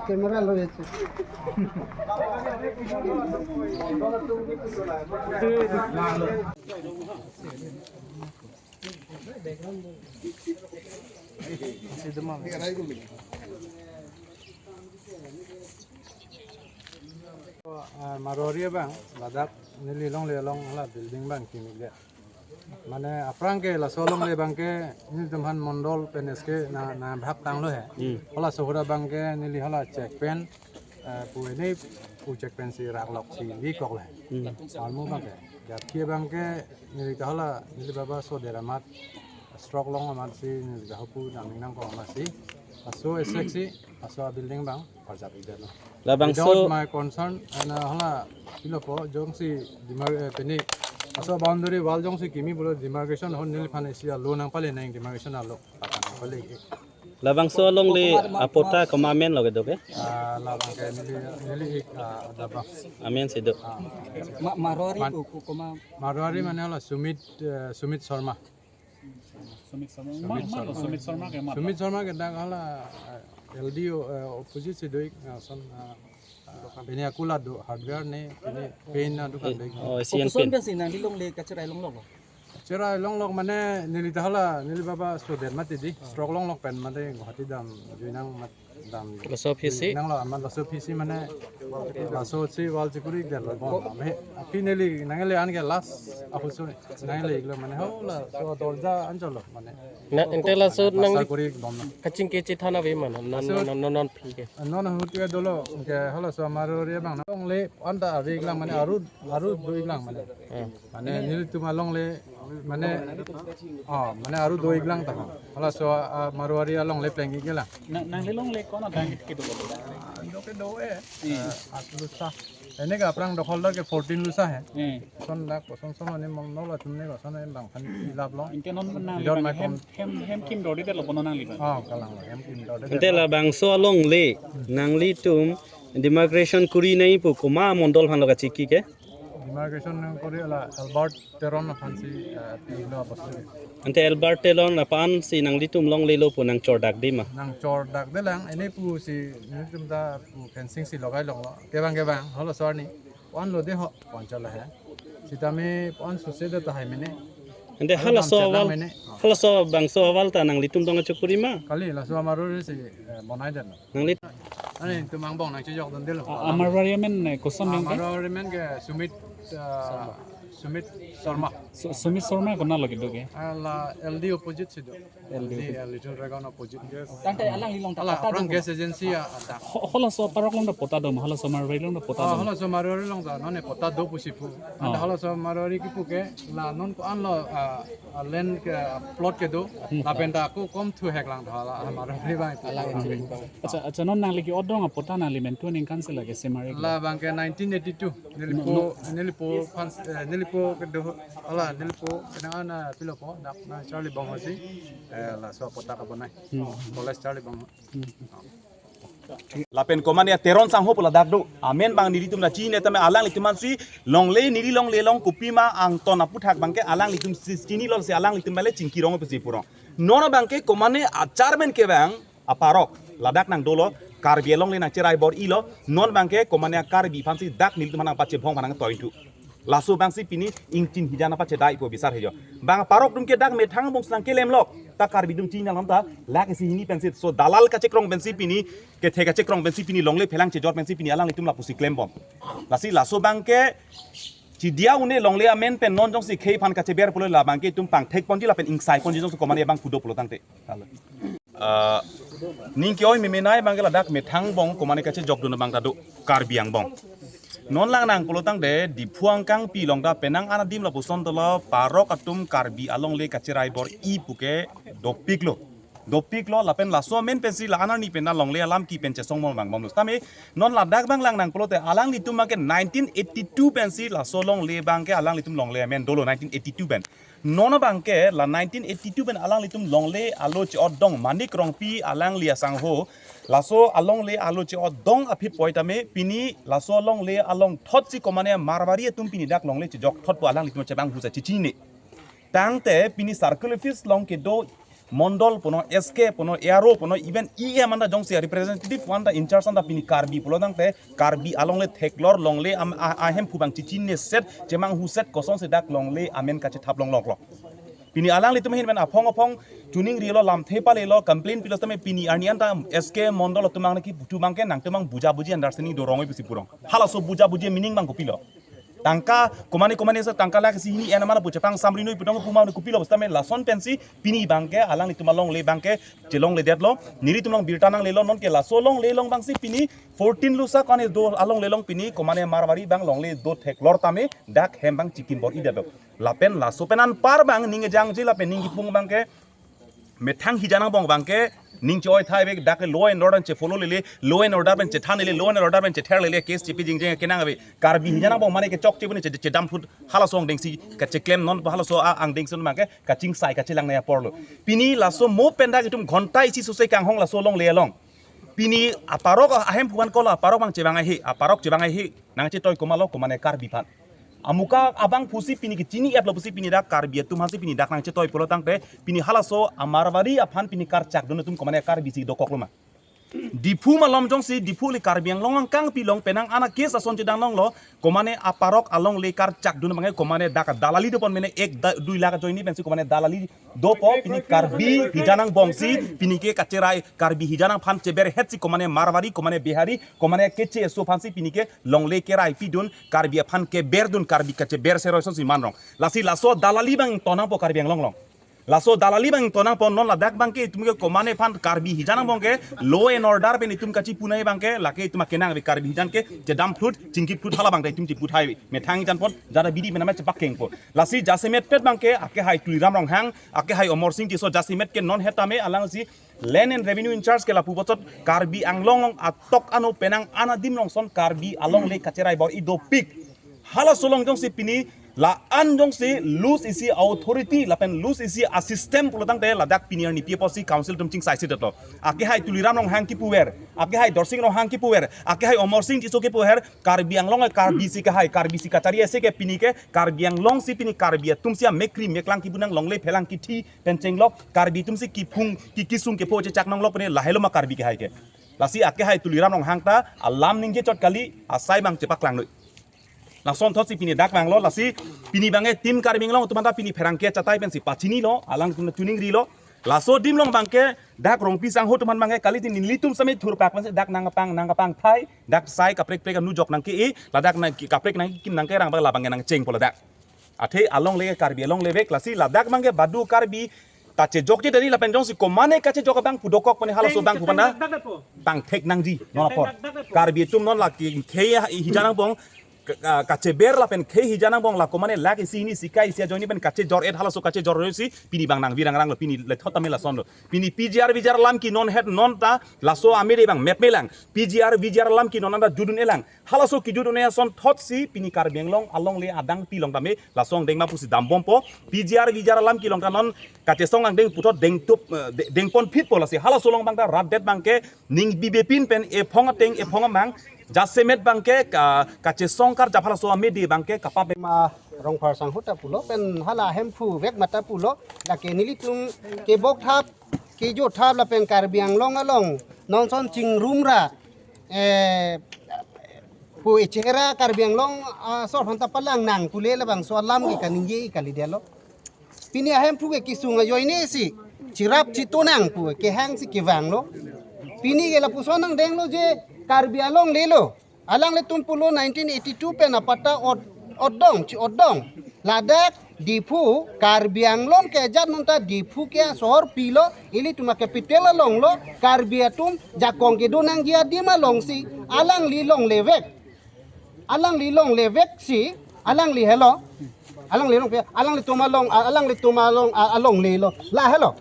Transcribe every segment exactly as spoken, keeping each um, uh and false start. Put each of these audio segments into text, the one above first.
Camera lo yache. Ah, Marwari abang, ladak neli longle along hala building abang kimi le. Mane aphrang ke laso alongle abang ke nelitum aphan mondol pen S K na, nang bhak tanglo he. Hmm. Hala sohura abang ke neli hala check pen, eh, pu ini pu check pen si rak lok si vi kok le. Hmm. Almu abang ke. Jabki abang ke neli ta hala neli baba sodet amat stroke long amat si neli ta hapu nang nang kok amat si. Laso esek si laso building abang parjap idet lo. Labangso without my consent, ana hala pilo po jongsi demar-, eh, pini laso boundary wall jongsi kimi pulo demarcation ahut neliphan isi alo nangpale nang demarcation alo. Patan pale. Labangso alongle apota komat amen lo kedo ke? Ah, labang ke neli, neli ik, ah, adabang. Amen si do. Ah. Ma-, Marwari Man- ku, ku, komat. Marwari mane hala Sumit, eh, Sumit Sharma. Sumit Sharma. Sumit Ma-, ma lo Sharma. Sumit Sharma ke ma. Sumit Sharma ke dak hala, eh, L D O, eh, opposite si do ik, ah, son, ah, ah, pini akula do hardware ne, pini paint na dukan do ik. Oh, Asian Koson Paint. Pensi nangli longle kacherai longlok lo? Cherai longlok mane neli ta hala, neli baba sodet mati di, stroke longlok pen mate Guwahati dam, jui nang mat dam. Laso aphisi? Nang lo amat laso aphisi mane, laso si wall chikuri det lo bon. Ame, aphi neli nang le an ke last, aku so, nang le ik lo mane, ho laso dorja anchot lo mane. Na, ante laso nang lasa kuri bom na. Kachingki chethan ave ma, non, laso non, non, non, aphi ke. Non ahut ke dolo, ke halaso Marwari abang na. Longle anta ave ik lang mane, aru, aru do ik lang mane. Hmm. Mane nelitum alongle, mane, oh, mane aru do ik lang ta. Halaso, ah, Marwari alongle pleng ik lang. Na, nangli longle ko-an adang kedo lo? Ah, do kedo eh. Hmm. Eh, atlu sa. Ene ke aphrang dokhol do ke fourteen lusa he. Hmm. Son dak koson son ani mong nol atum ne koson ne bang khan ilap lo. Anke non nangli without bang my hem, con- hem, hem kim dodi det lo bono nangli bang. Oh, kalang lo, hem kim dodi det lo. Ante labangso alongle, nanglitum demarcation kuri nangji pu komat mondol aphan lo kachiki ke? Demarcation nangkuri la Albert Teron aphan si, eh, pi lo bostu. Ante Albert Teron aphan si nanglitum longle lo pu nangchordak di ma? Nangchordak de lang, ini pu si nelitum ta pu fencing si logai longlo. Kevang kevang, halaso arni. Wan lo de ho, pon chalo he. Sitame wan suse de ta hai mene. Ante halaso wall, halaso bangso wall ta nanglitum dong achokuri ma? Kali, laso Marwari si, eh, bonai det lo. Nangli- Ani tum angbong nangchejok dun det lo. Ah, Marwari amen, eh, koson nang ke? Marwari amen ke Sumit, ah, Sumit Sharma. Su-, Sumit Sharma konat lo kedo ke? Ah, la L D opposite si do. L D. L D, ah, Little Dragon opposite. Tangte alangli along ta ala, pota aphrang do gas agency ah, ada. Ho-, halaso aparok along ta pota do ma, halaso Marwari along ta pota do ma? Halaso Marwari along ta nonne pota do pusi pu. Anta halaso Marwari kipu ke, la non ko-an lo, ah, ah, land ke, ah, plot kedo, lapen ta ko kom thu hek lang tha la, ah, Marwari bang. Accha, accha, non nangli ke-odong apota nangli men tu ningkan si lake semari? Labang ke nineteen eighty-two. Nelipo, nelipo aphan, eh, nelipo kedo, ala, nelipo, kenang ana pilo po, dak na Charlie Bong ho si, eh, laso apota kabonai. Hmm. College Charlie Bong ho. Hmm. Lapen komat ya Teron sangho pu ladak do. Amen bang nelitum nangchinine tame alanglitum aphan si longle neli longle along kopima angton aputhak bang ke alanglitum si chini lo si alanglitum mele chingki rong pusi purong. Non abang ke komat ne a chairman ke bang aparok ladak nangdolo Karbi alongle nangcherai bor-ilo non bang ke komat ne Karbi aphan si dak nelitum aphan nangpachebhong aphan nangtoi thu. Laso bang si pini ingchin hijan apachedai po bisar hejo. Bang aparok atum ke dak methang bong slang kelem lok. Ta Karbi atum chini alam ta lak isi hini pensi so dalal kachekrong pensi pini kethe kachekrong pensi pini longle phelang chejor pensi pini alanglitum lapusi klembom. Lasi laso bang ke chidia une longle amen pen non jongsi khei aphan kacheber pulo labang ke itum pangthek ponji lapen ingsai ponji jongsi komat ne bang pudo pulo tangte. Ah, ning ke-oi memenai bang ke ladak methang bong komat ne kachejokdun bang ta do Karbi angbong. Non lang nang pulo tangte Diphu angkangpi along ta penang anadim lapuson tolo parok atum Karbi alongle kacherai bor-i pu ke dopiklo. Dopiklo lapen laso amen pensi la anarni pen ta longle alam ki pen chesong mol bang bomlo. Tame non ladak bang lang nang pulote alanglitum bang ke nineteen eighty-two pensi laso longle bang ke alanglitum longle amen dolo nineteen eighty-two pen. Non abang ke la nineteen eighty-two pen alanglitum longle alo che-odong Manik Rongpi alangli asangho. Laso alongle alo che-odong aphi poi tame pini laso alongle along thot si komat ne Marwari atum pini dak longle chejok thot pu alanglitum chebang husa chichine. Tangte pini circle office along kedo mondol punon, S K punon, A R O punon, even E M anta jongsi representative anta in charge anta pini Karbi pulo tangte Karbi alongle theklor longle am, a, ahemphu abang chichinine set, chemanghu set kosonsi dak longle amen kachethap longloklo. Pini alanglitum ahin pen aphong aphong chuning rilo, lamthe palelo, complain pilo tame pini arni anta S K mondol atum abang nangkipu abangke nangtum abang buja buji understanding do rong pusi purong. Halaso buja buji meaning abang kopilo? Tangka komane komane se tangka lakh isi hini en amala pu chepang samri noi pu tong pu ma kopilo? Basta me lason pensi pini abangke alanglitum alongle abangke chelongledetlo. Nelitum along birta nanglelo, nonke laso longle along abangsi pini fourteen Lusa kani do alongle along pini komane Marwari abang longle do theklor tame dak hem abang chikim bor-idetlo. Lapen laso pen anpar abang ning kejangji lapen ning kipung abangke methang hijan angbong abangke ning che-oi thaivek, dak law and order che-follow lele, law and order pen chethan lele, law and order pen chether lele, case chepi jingjeng kenang ave. Karbi hijan angbong mane kechokche pune che, chedam phut halaso angdengsi kacheklem non halaso a, angdengsi non abangke kachingsai kachelang nangji aporlo. Pini laso mo pen dak itum ghonta isi sose kanghong laso longle along. Pini aparok ahemphu an kolo, aparok abang chevang ahe, aparok chevang ahe, nangchetoi komatlo, komane Karbi aphan. Amuka abang pusi pini kechini-etlo pusi pini dak Karbi atum aphansi pini dak nangchetoi pulo tangte pini halaso a-Marwari aphan pini karchak dun atum komane Karbi si dokoklo ma? Diphu malom jongsi Diphu le Karbi Anglong angkang pilong penang ana case ason chedang longlo, komane aparok alongle karchak dun abangke komane dak dalali dopon mene ek da, dui lakh ajoine pensi komane dalali dopo, pini Karbi hijan angbongsi pini ke kacherai, Karbi hijan aphan cheberhetsi komane Marwari, komane Bihari, komane keche eso aphansi pini ke longle kerai pidun, Karbi aphan keberdun, Karbi kacheber seroi asonsi manrong. Lasi laso dalali abang tonangpo Karbi Anglong along. Laso dalali abang tonangpo, non ladak abangke itum ke komane aphan Karbi hijan angbong ke law and order pen itum kachipu nangji abangke lake itum akenang ave, Karbi hijan ke chedam phut, chingki phut hala abangta itum chipu thai methang hijan pon jada bidi mename chepakengpo. Lasi jasemet pet abangke akehai Tuliram Ronghang, akehai Amarsing Tisso, jasemet ke non hetame alangsi Land and Revenue in charge ke lapu bochot Karbi Anglong along atok ano penang ana adim along son Karbi alongle kacherai bor-i dopik. Halaso along jongsi pini la-an jongsi loose isi authority lapen loose isi a-system pulo tangte ladak pini arni pi apotsi council atum chingsai si detlo. Akehai Tuliram Ronghang kipuver, akehai Dorsing Ronghang kipuver, akehai Amarsing Tisso kipuver, Karbi Anglong Karbi si kehai, Karbi si kachari ase ke pini ke Karbi Anglong si pini Karbi atum si amekri meklang kibunang longle phelang kithi pen chenglok, Karbi atum si kiphung ki, kisung kepho chechak nonglok pene lahelo ma Karbi kehai ke. Lasi akehai Tuliram Ronghang ta alam ningje chot kali, asai abang chepaklang noi. Lason thotsi pini dak vanglo, lasi pini abangke Team Karbi Anglong atum anta pini pherangke achatai pensi pachinilo, alangtum chuning rilo. Laso adim along abangke dak Rongpi sangho atum aphan abangke kali tin nelitum same thurpak pensi dak nangkepang nangkepang thai, dak sai kaprek prek anu jok nangke-e, ladak nang kaprek nangkekim nangkerang abang labangke nangchengpo ladak. Athe alongle Karbi alongle vek, lasi ladak abangke badu Karbi ta chejokje dani lapen jongsi komane kachejok abang pu dokok pone halaso abang pu panda pangthek nangji non apor. Karbi atum non lake khei hijan angbong ka, ka, kacheber lapen khei hijan angbong la komane lakh isi hini isi kai isi ajoine pen kachejor-et, halaso kachejor-et si pini abang nangvirang ranglo, pini lethot tame lasonlo. Pini P G R V G R alam ke non het non ta laso amede abang mep melang. P G R V G R alam ke non anta judun-elang. Halaso kejudun-e ason thotsi pini Karbi Anglong alongle adang pilong tame laso angdeng ma pusi dambompo. P G R V G R alam kelong ta non kachesong angdeng puthot dengtup, eh, de-, dengpon phitpo, lasi halaso along abangta rat det abangke ning bibepin pen ephong ateng ephong amang jasemet abangke ka, kachesong karjap halaso amede abangke kapap ma Rongphar sangho ta pulo pen hala Hemphu vek mata pulo, lake nelitum kebok thap, kejo thap lapen Karbi Anglong along non son chingrum ra, eh, pu echera Karbi Anglong, ah, asor aphan ta palang nang pule labangso alam ke kaningje kalidetlo. Pini Hemphu ke kesung ajoine si chirap chitu nang pu kehang si kevanglo. Pini ke lapuson angdenglo je Karbi alongle lo. Alanglitum pulo nineteen eighty-two pen apatta ot-, otdong, chi-otdong. Ladak Diphu, Karbi Anglong ke ajat nonta Diphu ke asohor pilo, ilitum a-capital alonglo, Karbi atum jakong kedo nangji adim alongsi, alangli longle vek. Alangli longle vek si, alangli helo. Alangli long pe, alanglitum along, alanglitum along, a-, alongle lo. La helo.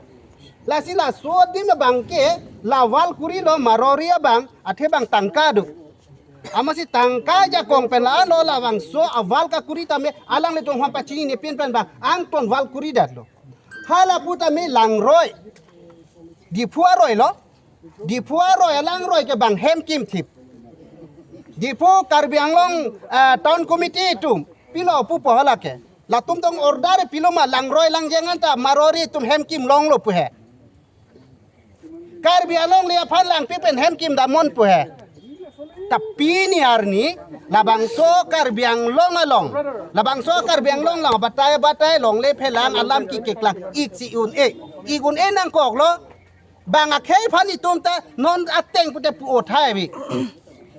Lasi laso adim abangke, la wall kurilo, Marwari abang, athe abang tangka do. Amatsi tangka jakong pen la-an lo, labangso a-wall kakuri tame alanglitum aphan pachinine pin pen abang angton wall kuri detlo. Hala pu tame langroi. Diphu aroi lo. Diphu aroi alangroi ke bang hem kimthip. Diphu Karbi Anglong, ah, Town Committee atum pilo pupo hala ke. Latum tong order pilo ma, langroi langjeng anta Marwari atum hem kim longlo pu he. Karbi Anglong le aphan langpi pen hem kim damnon pu he. Ta pini arni labangso Karbi Anglong along, labangso Karbi Anglong along batai batai longle phelang alam kekeklang ik si un-e, ik un-e nangkoklo. Bang akhei aphan itum ta non ateng pute pu othai bi.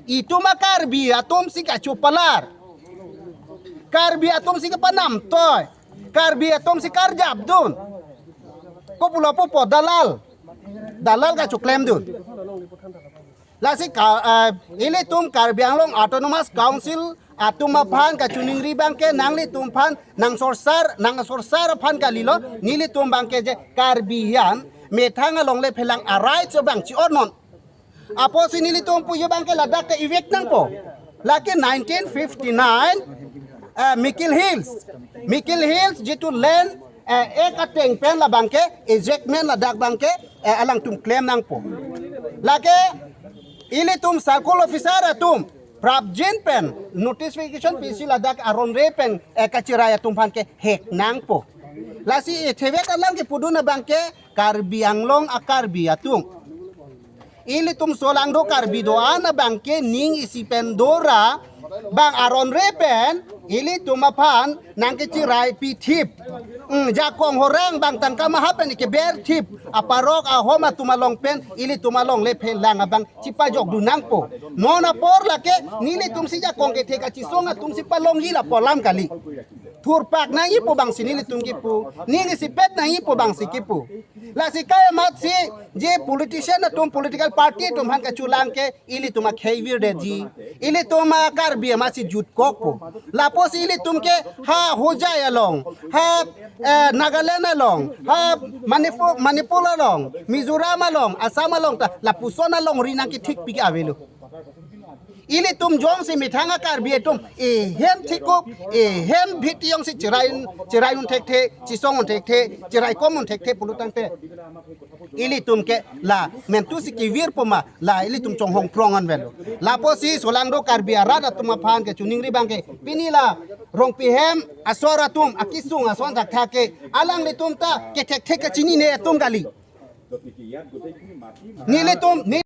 Itum a Karbi atum si kachupalar. Karbi atum si kapanam toi. Karbi atum si karjap dun. Kopulo pupo dalal. Dalal kachuklem dun. Lasi ka, eh, ilitum Karbi Anglong Autonomous Council atum aphan kachiningri abangke nanglitum aphan nangsorsar, nangsorsar aphan kalilo, nelitum abangke je Karbi an methang alongle phelang a-right abang chi-onnon. Apotsi nelitum puji abangke ladak ke evict nangpo. Lake nineteen fifty-nine, eh, Mikir Hills. Mikir Hills jitu land, eh, ek ateng pen labangke ejectment ladak abangke, eh, alangtum klem nangpo. Lake ilitum circle officer atum prapjin pen notification pisi ladak aron re pen, eh, kachirai atum aphan ke hek nangpo. Lasi ethevek alam kepudun abangke Karbi Anglong a Karbi atum. Ilitum solangdo Karbi do-an abangke ning isi pen dora bang aron re pen ilitum aphan nangkechirai pithip. Hmm, jakong horang bang tangka maha pen ikeber thip. Aparok ahom atum along pen ilitum alongle phelang abang chipajok dun nangpo. Non apor lake nelitum si jakong kethe kachisong atum si palongji lapu alam kali. Thurpak nangji pu abang si nelitum kipu. Ning isipet nangji pu abang si kipu. Lasi kai amat si je politician atum, political party atum aphan kachulang ke ilitum akhei virdetji. Ilitum a Karbi amat si jutkokpo. Lapusi ilitum ke ha Hojai along, ha, eh, Nagaland along, ha Manipur, Manipur along, Mizoram along, Assam along ta lapuson alongri nangkethik pik avelo. Ilitum jongsi methang a Karbi atum ehem thikup, ehem bhiti jongsi chirai, chirai un thekthe, chisong un thekthe, chirai kom un thekthe pulotangte ilitum ke la mentu si kevirpo ma, la ilitum chonghong prong an velo. Lapusi solangdo Karbi arat atum aphan kachiningri abangke pini la Rongpi hem asor atum akisung ason thakthak ke alanglitum ta kethekthek kachinine atum kali. Nelitum, ne-